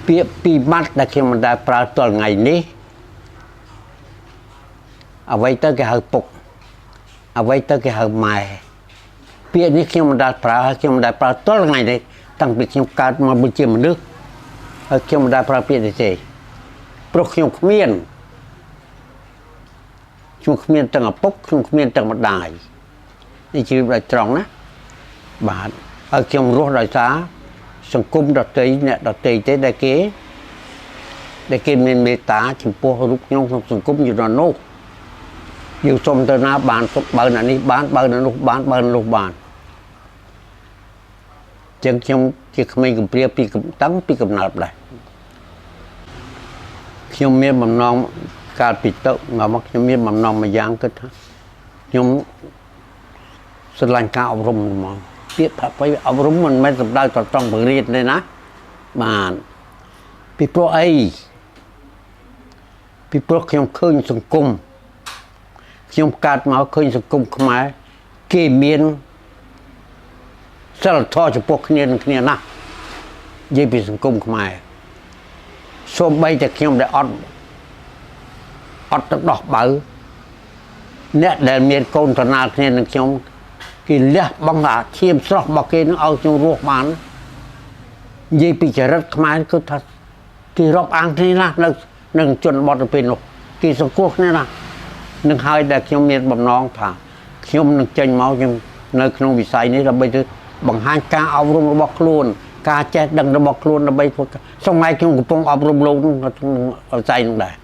ពាក្យពីរម៉ាត់ដែលខ្ញុំមិនដែលប្រើទល់ថ្ងៃនេះអ្វីទៅគេហៅពុកអ្វីទៅគេហៅម៉ែពាក្យនេះខ្ញុំមិនដែលប្រើហើយខ្ញុំមិនដែលប្រើទល់ថ្ងៃនេះតាំងពីខ្ញុំកើតមកជាមនុស្សហើយខ្ញុំមិនដែលប្រើពាក្យនេះទេព្រោះខ្ញុំគ្មានទាំងឪពុកខ្ញុំគ្មានទាំងម្ដាយនេះជាដោយត្រង់ណាបាទហើយខ្ញុំរស់ដោយសារសង្គមដតីអ្នកដតីទេដែលគេមានមេត្តាចំពោះរូបខ្ញុំក្នុងសង្គមជំនាន់នោះយើងសុំទៅណាបានសុខបើអ្នកនេះបានបើអ្នកនោះបានបើអ្នកនោះបានចឹងខ្ញុំជាក្មេងកំព្រាពីតាំងពីកំណើតដែរខ្ញុំមានបំណងកាលពីទៅមកខ្ញុំមានបំណងមួយយ៉ាងគឺថាខ្ញុំស្រឡាញ់ការអប់រំហ្មងពាក្យថាបអប់រំមិនមែនសំដៅទៅត្រង់បង្រៀនទេណាបាទពីព្រោះអីពីព្រោះខ្ញុំឃើញសង្គមខ្ញុំកើតមកឃើញសង្គមខ្មែរគេមានសិលធម៌ចំពោះគ្នានឹងគ្នាណាស់និយាយពីសង្គមខ្មែរសូម្បីតែខ្ញុំដែលអត់ទៅដោះបៅអ្នកដែលមានកូនតណាលគ្នានឹងខ្ញុំគេលះបង់អាឈាមស្រស់របស់គេនឹងឲ្យខ្ញុំរស់បាននិយាយពីចរិតខ្មែរគឺថាគេរាប់អានគ្នាណាស់នៅនឹងជនបទទៅពេលនោះគេសង្គ្រោះគ្នាណាស់នឹងហើយដែលខ្ញុំមានបំណងថាខ្ញុំនឹងចេញមកខ្ញុំនៅក្នុងវិស័យនេះដើម្បីទៅបង្ហាញការអប់រំរបស់ខ្លួន ការចេះដឹងរបស់ខ្លួនដើម្បីធ្វើសង្ហៃខ្ញុំកំពុងអប់រំលោកក្នុងវិស័យនោះដែរ។